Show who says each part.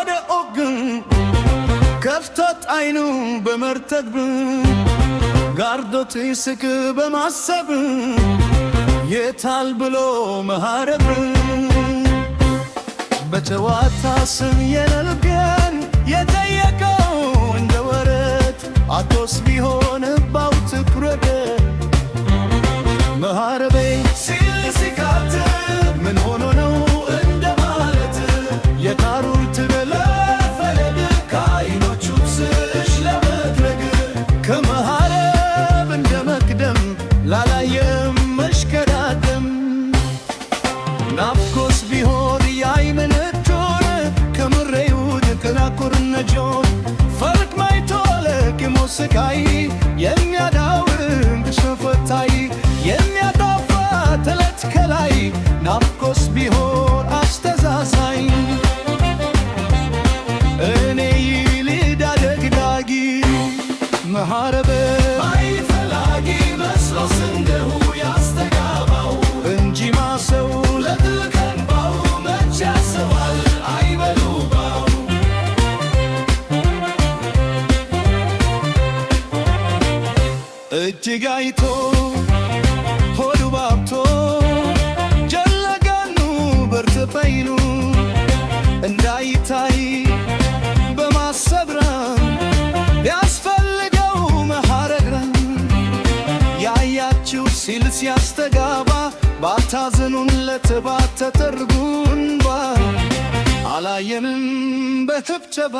Speaker 1: ወደ ኦግን ከፍቶት አይኑ በመርተብ ጋርዶት ይስቅ በማሰብ የታል ብሎ መሃረብ በጨዋታ ስም የነልቤን የጠየቀው እንደ ወረት አቶስ ቢሆንባው ትኩረደ መሃረቤ ሲል ሲካት ምን ሆኖ ነው እንደማለት የታሩር ትበለ ፈለግ ከአይኖቹ ስሽ ለመድረግ ከመሃረብ እንደ መቅደም ላላየም መሽከዳደም ናፍቆስ ቢሆን ያይመነቾን ከምሬው ድንቅላኩር ነጆን ፈልክ ማይቶለ ቂሞ ስቃይ የሚያዳውን ብሸፈታይ የሚያጣፋ ተለት ከላይ ናፍቆስ ቢሆን አስተዛዛኝ እኔ ይልዳ ደግዳጊ መሃረበ አይፈላጊ መስሎስ እንደሁ ያስተጋባው እንጂ ማሰው ለትከንባው መች ያስባል አይበሉባው እጅግ አይቶ ሆዱ ባብቶ ጀለጋኑ በርትፈይኑ እንዳይታይ በማሰብረን ቢያስፈልገው መሐረግረን ያያችው ሲል ሲያስተጋባ ባታዝኑን ለተባተተርጉንባ አላየንም በትብቸባ።